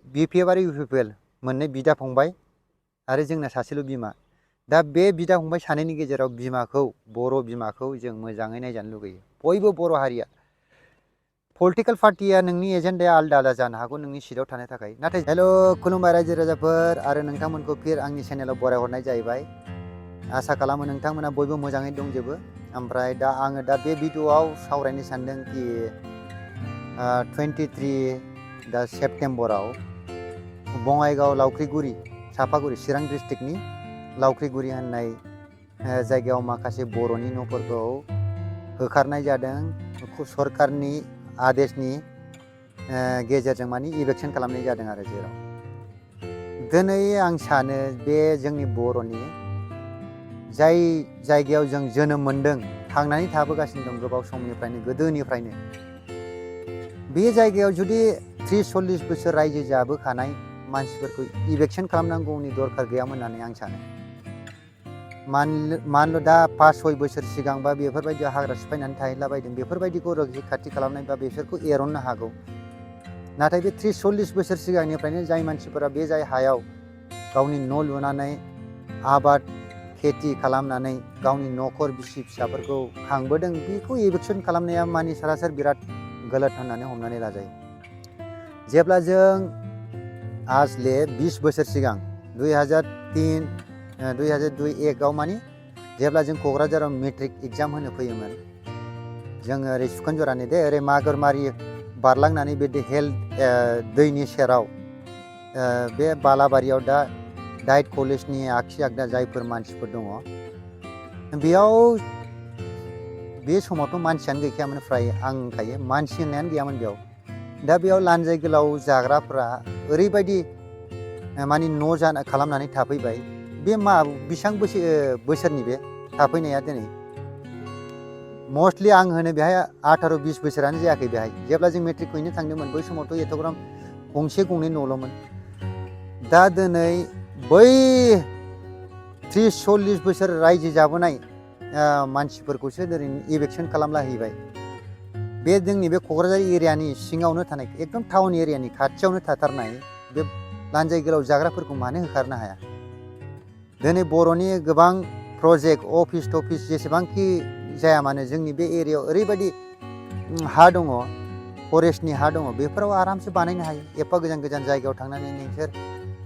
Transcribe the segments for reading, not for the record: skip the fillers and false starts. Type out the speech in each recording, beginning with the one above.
BPF आरो UPPL मोननै बिदा फंबाय आरो जोंना सासेल' बिमा। दा बे बिदा फंबाय सानैनि गेजेराव बिमाखौ बर' बिमाखौ जों मोजाङै नायजानो लुगैयो बयबो बर' हारिया। पलिटिकेल पार्टिया नोंनि एजेन्डाया आलदा आलदा जानो हागौ नोंनि सिटआव थानो थाखाय, नाथाय हेल' खुलुमबाय रायजो राजाफोर आरो नोंथांमोनखौ फिर आंनि चेनेलाव बरायहरनाय जाहैबाय। आसा खालामो नोंथांमोना बयबो मोजाङै दंजोबो। ओमफ्राय दा आङो दा बे भिडिअ'आव सावरायनो सानदों कि 23 दा सेप्तेम्बराव बङाइगाव लावख्रिगुरि सापागुरि चिरां डिस्ट्रिक्टनि लावख्रिगुरि होननाय जायगायाव माखासे बर'नि न'फोरखौ होखारनाय जादों सरकारनि आदेशनि गेजेरजों माने इभेक्सन खालामनाय जादों आरो जेराव दिनै आं सानो बे जोंनि बर'नि जाय जायगायाव जों जोनोम मोनदों थांनानै थाबोगासिनो दं गोबाव समनिफ्रायनो गोदोनिफ्रायनो, बे जायगायाव जुदि 30-40 बोसोर रायजो जाबोखानाय मानसिफोरखौ इभेक्सन खालामनांगौनि दरखार गैयामोन होननानै आं सानो। मानल' दा 5-6 बोसोर सिगांबा बेफोरबायदि हाग्रा सिफायनानै थाहैलाबायदों बेफोरबायदिखौ रैखाथि खालामनायबा बिसोरखौ एरननो हागौ। नाथाय बे 30-40 बोसोर सिगांनिफ्रायनो जाय मानसिफोरा बे जाय हायाव गावनि न' लुनानै आबाद खेथि खालामनानै गावनि न'खर बिसि फिसाफोरखौ खांबोदों बेखौ इभेक्सन खालामनाया मानि सरासर बिराद गलत होननानै हमनानै लाजायो। जेब्ला जों आजले 20 बोसोर सिगां 2003-2002-1आव मानि जेब्ला जों क'क्राझाराव मेट्रिक एग्जाम होनो फैयोमोन, जोङो ओरै सुखनजरानि ओरै मागोरमारि बारलांनानै बे दैनि सेराव बे बालाबारियाव दा डाइट कलेजनि आगसि आगदा जायफोर मानसिफोर दङ बेयाव बे समावथ' मानसियानो गैखायामोन, फ्राय आं होनखायो मानसि होननायानो गैयामोन बेयाव। दा बेयाव लानजाय गोलाव जाग्राफ्रा ओरैबायदि माने न' खालामनानै थाफैबाय। बे मा बेसेबां बोसोरनि बे थाफैनाया दिनै मस्टलि आं होनो बेहाय 18-20 बोसोरानो जायाखै बेहाय। जेब्ला जों मेट्रिक हैनो थांदोंमोन बै समावथ' एथ'ग्राम गंसे गंनै न'ल'मोन। दा दिनै बै 30-40 बोसोर रायजो जाबोनाय मानसिफोरखौसो दिनै इभेक्सन खालामला हैबाय। बे जोंनि बे क'क्राझार एरियानि सिङावनो थानाय एकदम टाउन एरियानि खाथियावनो थाथारनाय बे लानजाय गोलाव जाग्राफोरखौ मानो होखारनो हाया? दिनै बर'नि गोबां प्रजेक्ट अफिस टफिस जेसेबांखि जाया मानो जोंनि बे एरियायाव ओरैबायदि हा दङ, फरेस्टनि हा दङ, बेफोराव आरामसे बानायनो हायो। एफा गोजान गोजान जायगायाव थांनानै नोंसोर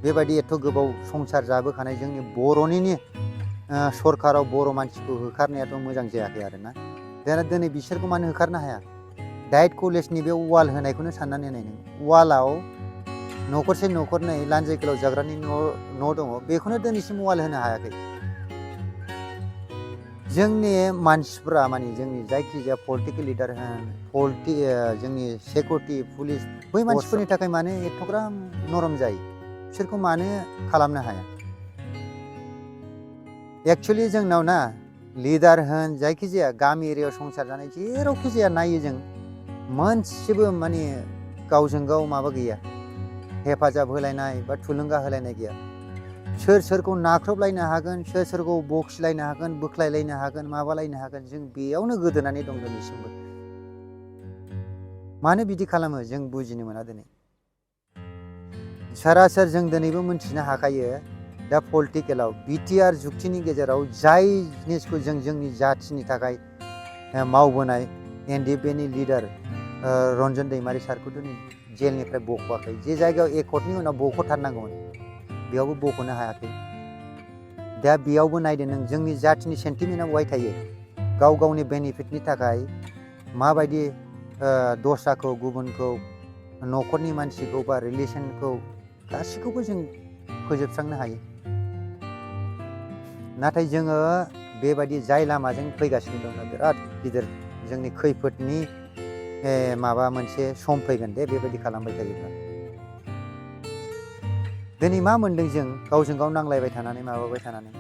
बेबायदि एथ' गोबाव संसार जाबोखानाय जोंनि बर'निनो सरकाराव बर' मानसिखौ होखारनायाथ' मोजां जायाखै आरोना। दाना दिनै बिसोरखौ मानो होखारनो हाया? डाइट कलेजनि बे वाल होनायखौनो साननानै नाय नों, वालाव न'खरसे न'खरनै लानजाय गोलाव जाग्रानि न' दङ, बेखौनो दिनैसिम वाल होनो हायाखै। जोंनि मानसिफ्रा माने जोंनि जायखिजाया पलिटिकेल लिडार होन जोंनि सिकिउरिटि पुलिस बै मानसिफोरनि थाखाय मानो एथ'ग्राम नरम जायो? बिसोरखौ मानो खालामनो हाया? एक्सुवेलि जोंनाव ना लिडार होन जायखिजाया गामि एरियायाव संसार जानाय जेरावखि जाया नायो जों मोनसेबो माने गावजों गाव माबा गैया, हेफाजाब होलायनाय बा थुलुंगा होलायनाय गैया। सोर सोरखौ नाख्रबलायनो हागोन, सोर सोरखौ बखिलायनो हागोन, बोख्लायलायनो हागोन, माबालायनो हागोन, जों बेयावनो गोदोनानै दं दिनैसिमबो। मानो बिदि खालामो जों बुजिनो मोना। दिनै सरासर जों दिनैबो मिथिनो हाखायो दा पलिटिकेलाव बिटिआर जुक्तिनि गेजेराव जाय जिनिसखौ जों जोंनि जाथिनि थाखाय मावबोनाय एनडिएफबिनि लिडार रन्जन दैमारि सारखौ दिनै जेलनिफ्राय बख'वाखै। जे जायगायाव एकर्डनि उनाव बख'थारनांगौमोन बेयावबो बख'नो हायाखै। दा बेयावबो नायदो नों जोंनि जाथिनि सेन्टिमेन्टआ बहाय थायो? गाव गावनि बेनिफिटनि थाखाय माबायदि दस्राखौ गुबुनखौ न'खरनि मानसिखौ बा रिलेसनखौ गासैखौबो जों फोजोबस्रांनो हायो। नाथाय जोङो बेबायदि जाय लामाजों फैगासिनो दङ बिराद गिदिर जोंनि खैफोदनि माबा मोनसे सम फैगोन दे बेबायदि खालामबाय थायोब्ला। दिनै मा मोनदों जों गावजों गाव नांलायबाय थानानै माबाबाय थानानै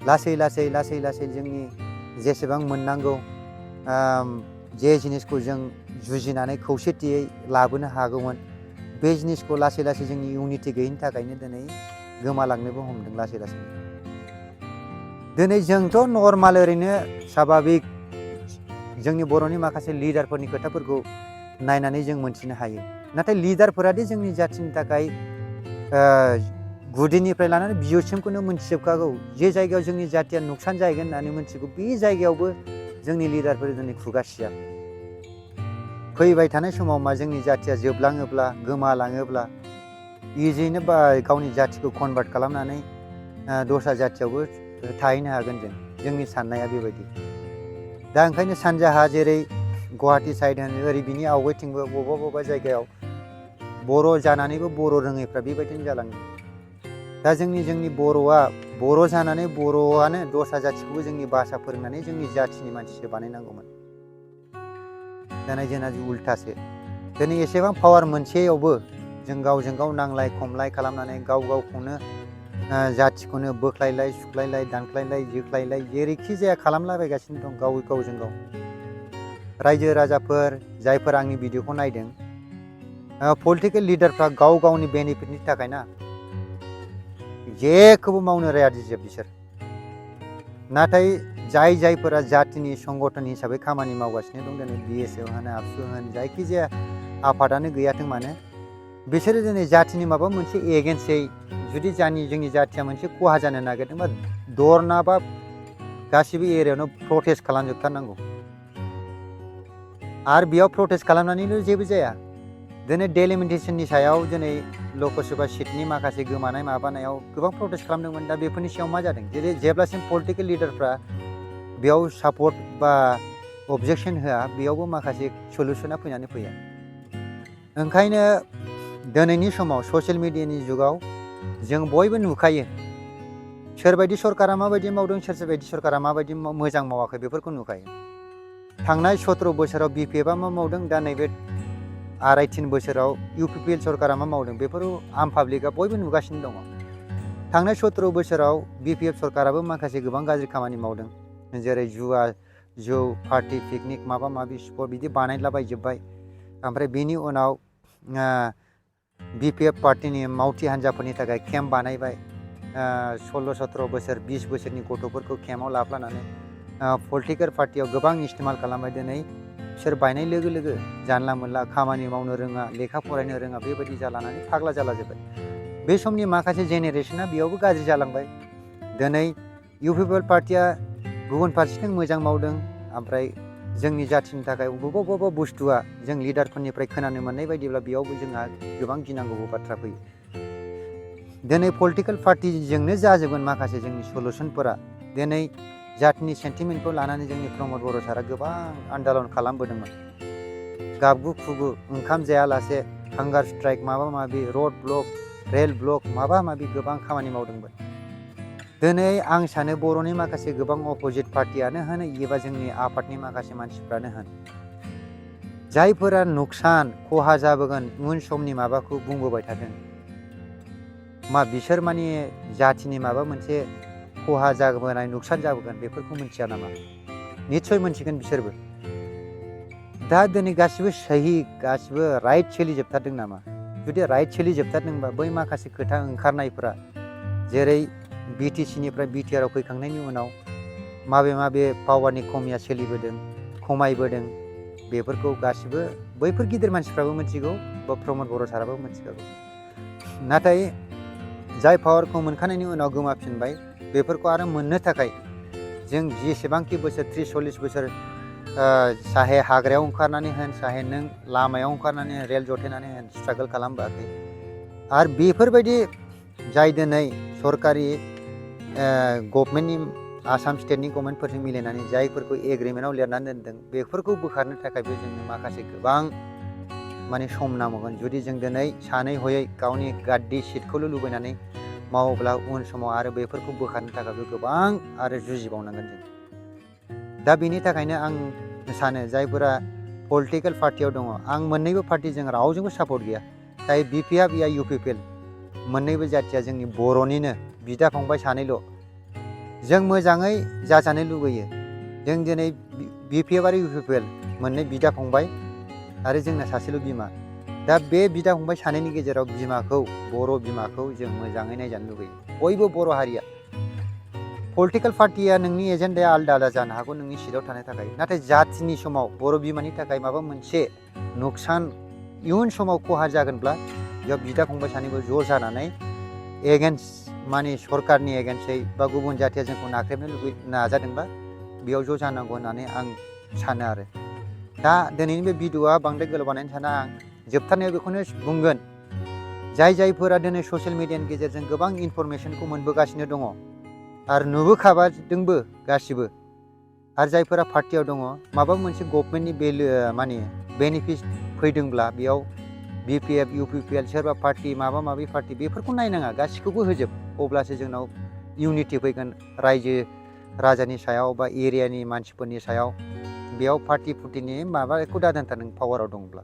लासै लासै लासै लासै जोंनि जेसेबां मोननांगौ जे जिनिसखौ जों जुजिनानै खौसेथियै लाबोनो हागौमोन बे जिनिसखौ लासै लासै जोंनि इउनिटि गैयिनि थाखायनो दिनै गोमालांनोबो हमदों लासै लासै। दिनै जोंथ' नर्माल ओरैनो साभाबिक जोंनि बर'नि माखासे लिडारफोरनि खोथाफोरखौ नायनानै जों मोनथिनो हायो। नाथाय लिडारफोरादि जोंनि जाथिनि थाखाय गुदिनिफ्राय लानानै बिजौसिमखौनो मोनथिजोबखागौ जे जायगायाव जोंनि जाथिया नुकसान जाहैगोन होननानै मोनथिगौ बे जायगायावबो जोंनि लिडारफोर दिनै खुगासिया फैबाय थानाय समाव मा जोंनि जाथिया जोबलाङोब्ला गोमालाङोब्ला इजियैनो बा गावनि जाथिखौ कनभार्ट खालामनानै दस्रा जाथियावबो थाहैनो हागोन जोंनि साननाया बेबायदि दा ओंखायनो सानजाहा जेरै गुवाहाटि साइड होनो ओरै बिनि आवगायथिंबो बबेबा जायगायाव बर' जानानैबो बर' रोङैफ्रा बेबायदिनो जालाङो दा जोंनि बर'आ बर' जानानै बर'आनो दस्रा जाथिखौबो जोंनि भाषा फोरोंनानै जोंनि जाथिनि मानसिसो बानायनांगौमोन दिनै जोंना उल्थासो दिनै एसेबां पावार मोनसेयावबो जों गावजों गाव नांलाय खमलाय खालामनानै गाव गावखौनो जाथिखौनो बोख्लायलाय सुख्लायलाय दानख्लायलाय जोख्लायलाय जेरैखि जाया खालामलाबायगासिनो दं गावजों गाव रायजो राजाफोर जायफोर आंनि भिडिअखौ नायदों पलिटिकेल लिडारफ्रा गाव गावनि बेनिफिटनि थाखाय ना जेखौबो मावनो रायादिजोब बिसोर नाथाय जायफोरा जातिनि संगठन हिसाबै खामानि मावगासिनो दं दिनै BSF होन आबसु होन जायखिजाया आफादानो गैयाथों मानो बिसोरो दिनै जातिनि माबा मोनसे एगेन्स्टै जुदि जोंनि जातिया मोनसे खहा जानो नागिरदोंबा दरनाबा गासिबो एरियायावनो प्रटेस्ट खालामजोबथारनांगौ आरो बेयाव प्रटेस्ट खालामनानैल' जेबो जाया दिनै डेलिमिटेसननि सायाव दिनै लकसभा सिटनि माखासे गोमानाय माबानायाव गोबां प्रटेस्ट खालामदोंमोन दा बेफोरनि सायाव मा जादों जेब्लासिम पलिटिकेल लिडारफ्रा बेयाव सापर्ट बा अबजेक्सन होआ बेयावबो माखासे सलुसना फैनानै फैया ओंखायनो दिनैनि समाव ससियेल मिडियानि जुगाव जों बयबो नुखायो सोरबायदि सरकारा माबायदि मावदों सोरबायदि सरकारा माबायदि मोजां मावाखै बेफोरखौ नुखायो थांनाय 17 बोसोराव BPFआ मा मावदों दा नैबे 2.5-3 बोसोराव UPPL सरकारा मा मावदों बेफोरखौ आम पाब्लिकआ बयबो नुगासिनो दङ थांनाय 17 बोसोराव BPF सरकाराबो माखासे गोबां गाज्रि खामानि मावदों जेरै जौ पार्टि पिकनिक माबा माबि स्पट बिदि बानायलाबायजोब्बाय ओमफ्राय बेनि उनाव BPF पार्टिनि मावथि हान्जाफोरनि थाखाय केम्प बानायबाय 16-17 बोसोर 20 बोसोरनि गथ'फोरखौ केम्पआव लाफ्लानानै पलिटिकेल पार्टियाव गोबां इस्तेमाल खालामबाय दिनै बिसोर बायनाय लोगो लोगो जानला मोनला खामानि मावनो रोङा लेखा फरायनो रोङा बेबायदि जालानानै फाग्ला जालाजोब्बाय बे समनि माखासे जेनेरेसना बेयावबो गाज्रि जालांबाय दिनै UPPL पार्टिया गुबुन फारसेथिं मोजां मावदों ओमफ्राय जोंनि जाथिनि थाखाय बबेबा बुस्थुआ जों लिडारफोरनिफ्राय खोनानो मोननाय बायदिब्ला बेयावबो जोंहा गोबां गिनांगौ बाथ्रा फैयो दिनै पलिटिकेल पार्टिजोंनो जाजोबगोन माखासे जोंनि सलुसनफोरा दिनै जातिनि सेन्टिमेन्टखौ लानानै जोंनि प्रमद बर' सारा गोबां आन्दालन खालामबोदोंमोन गाबगु खुगु ओंखाम जायालासे हांगार स्ट्राइक माबा माबि रड ब्लक रेल ब्लक माबा माबि गोबां खामानि मावदोंमोन दिनै आं सानो बर'नि माखासे गोबां अपोजिट पार्टियानो होन एबा जोंनि आफादनि माखासे मानसिफ्रानो होन जायफोरा नुकसान खहा जाबोगोन उन समनि माबाखौ बुंबोबाय थादों मा बिसोर माने जातिनि माबा मोनसे खहा जाबोनाय नुकसान जाबोगोन बेफोरखौ मिथिया नामा निस्सय मोनथिगोन बिसोरबो दा दिनै गासिबो सही गासिबो राइट सोलिजोबथारदों नामा जुदि राइट सोलिजोबथारदोंबा बै माखासे खोथा ओंखारनायफोरा जेरै BTCनिफ्राय BTRआव फैखांनायनि उनाव माबे पावारनि खमिया सोलिबोदों खमायबोदों बेफोरखौ गासिबो बैफोर गिदिर मानसिफ्राबो मिथिगौ बा प्रमद बर' साराबो मिथिखागौ नाथाय जाय पावारखौ मोनखांनायनि उनाव गोमाफिनबाय बेफोरखौ आरो मोननो थाखाय जों जेसेबांखि बोसोर 30-40 बोसोर साहे हाग्रायाव ओंखारनानै होन साहे नों लामायाव ओंखारनानै रेल जथायनानै होन स्ट्रागल खालामबोआखै आरो बेफोरबायदि जाय दिनै सरकारि गभर्नमेन्टनि आसाम स्टेटनि गभर्नमेन्टफोरजों मिलायनानै जायफोरखौ एग्रिमेन्टआव लिरनानै दोनदों बेफोरखौ बोखारनो थाखायबो जोंनो माखासे गोबां माने सम नांबावगोन जुदि जों दिनै सानै हयै गावनि गाद्दि सिटखौल' लुबैनानै मावोब्ला उन समाव आरो बेफोरखौ बोखारनो थाखायबो गोबां आरो जुजिबावनांगोन जों दा बेनि थाखायनो आं सानो जायफोरा पलिटिकेल पार्टियाव दङ आं मोननैबो पार्टिजों रावजोंबो सापर्ट गैया जाय BPF या UPPL मोननैबो जाथिया जोंनि बर'निनो बिदा फंबाय सानैल' जों मोजाङै जाजानो लुबैयो जों दिनै BPF आरो UPPL मोननै बिदा फंबाय आरो जोंना सासेल' बिमा दा बे बिदा फंबाय सानैनि गेजेराव बिमाखौ बर' बिमाखौ जों मोजाङै नायजानो लुबैयो बयबो बर' हारिया पलिटिकेल पार्टिया नोंनि एजेन्डाया आलादा आलादा जानो हागौ नोंनि सिटआव थानो थाखाय नाथाय जाथिनि समाव बर' बिमानि थाखाय माबा मोनसे नुकसान इयुन समाव खहा जागोनब्ला बेयाव बिदा फंबाय सानैबो ज' जानानै एगेन्स्ट माने सरकारनि एगेन्स्टै बा गुबुन जाथिया जोंखौ नाख्रेबनो नाजादोंबा बेयाव ज' जानांगौ होननानै आं सानो आरो। दा दिनैनि बे भिडिअ'आ बांद्राय गोलाव बानायनो साना आं जोबथारनायाव बेखौनो बुंगोन जायफोरा दिनै ससियेल मिडियानि गेजेरजों गोबां इनफरमेसनखौ मोनबोगासिनो दङ आरो नुबोखाबादोंबो गासिबो, आरो जायफोरा पार्टियाव दङ माबा मोनसे गभर्नमेन्टनि माने बेनिफिट फैदोंब्ला बेयाव BPF, UPPL सोरबा पार्टि माबा माबि पार्टि बेफोरखौ नायनाङा, गासिखौबो होजोब, अब्लासो जोंनाव इउनिटि फैगोन रायजो राजानि सायाव बा एरियानि मानसिफोरनि सायाव। बेयाव पार्टि फुर्टिनि माबाखौ दादोनथार नों पावाराव दंब्ला,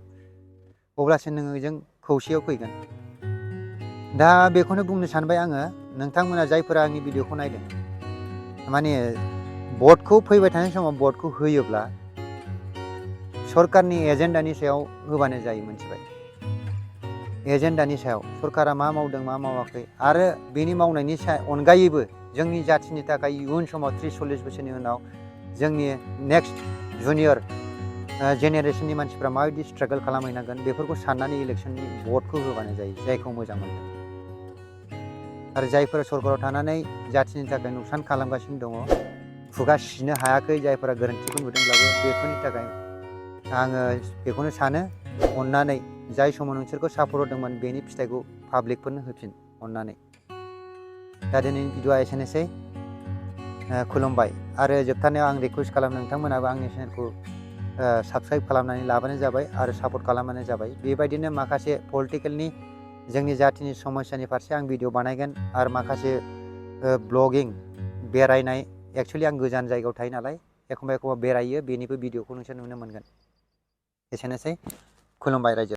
अब्लासो नोङो जों खौसेयाव फैगोन। दा बेखौनो बुंनो सानबाय आङो, नोंथांमोना जायफोरा आंनि भिडिअ'खौ नायदों माने भटखौ फैबाय थानाय समाव भटखौ होयोब्ला सरकारनि एजेन्डानि सायाव होबानो जायो, मोनथिबाय? एजेन्डानि सायाव सरकारा मा मावदों मा मावाखै, आरो बेनि मावनायनि अनगायैबो जोंनि जाथिनि थाखाय इयुन समाव 30-40 बोसोरनि उनाव जोंनि नेक्स्ट जुनियर जेनेरेसननि मानसिफ्रा माबायदि स्ट्रागोल खालामहैनांगोन बेफोरखौ साननानै इलेक्सननि भटखौ होबानो जायो, जायखौ मोजां मोनदों। आरो जायफोरा सरकाराव थानानै जाथिनि थाखाय नुकसान खालामगासिनो दङ, खुगा सिनो हायाखै, जायफोरा गोरोन्थिखौ नुदोंब्लाबो, बेफोरनि थाखाय आङो बेखौनो सानो, अननानै जाय समाव नोंसोरखौ सापर्ट होदोंमोन बेनि फिथाइखौ पाब्लिकफोरनो होफिन अननानै। दा दिनैनि भिडिअ'आ एसेनोसै, खुलुमबाय। आरो जोबथारनायाव आं रिकुवेस्ट खालामो नोंथांमोनाबो आंनि चेनेलखौ साबस्क्राइब खालामनानै लाबानो जाबाय आरो सापर्ट खालामबानो जाबाय। बेबायदिनो माखासे पलिटिकेलनि जोंनि जातिनि समस्यानि फारसे आं भिडिअ बानायगोन, आरो माखासे ब्लगिं बेरायनाय, एक्सुवेलि आं गोजान जायगायाव थायो नालाय एखमबा एखमबा बेरायो, बेनिबो भिडिअ'खौ नोंसोर नुनो मोनगोन। एसेनोसै, खुलुमबाय रायजो।